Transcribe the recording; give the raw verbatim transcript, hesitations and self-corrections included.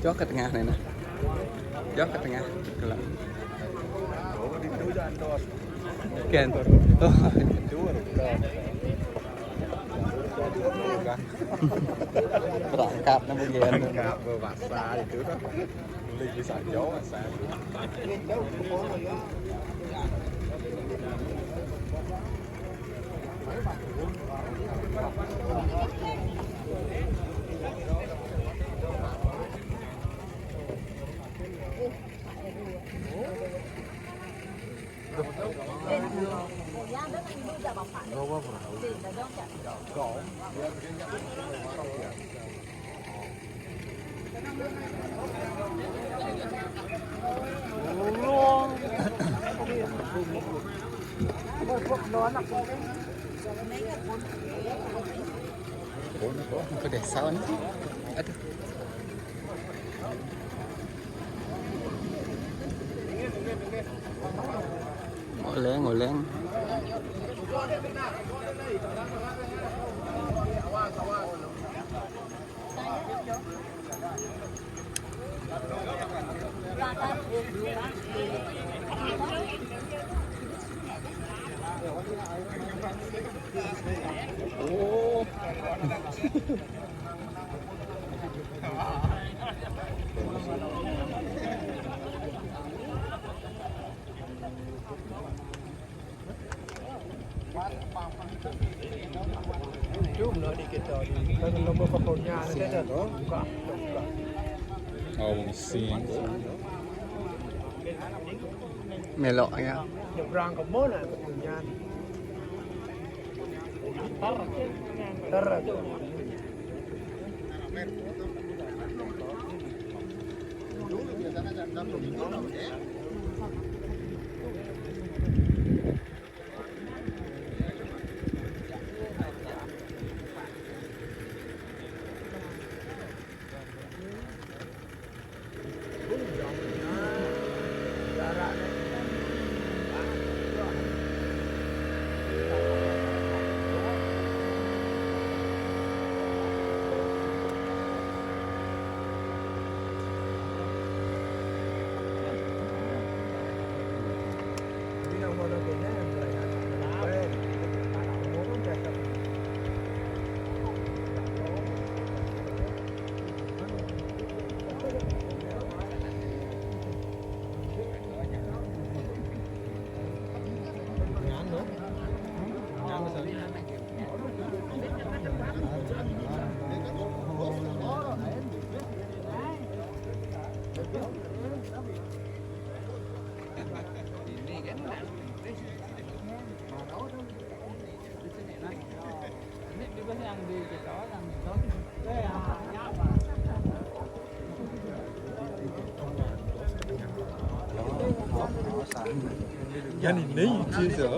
Cok ke tengah ni nah. Cok ke tengah. Kalau. Kan. Oh. Berangkat na bagian. Berangkat berbahasa itu dah. Boleh bisa jauh asal. Aku dah sound. Aduh. Oleng, oleng. Oh. Cuma di kita ni, kan nombor pakai nya ni dah. Buka, buka. Oh, mesin. Melok ya. Nyebrang ke mana pakai nya ni? Ter. Ter. Yani ne yiyeceğiz ya?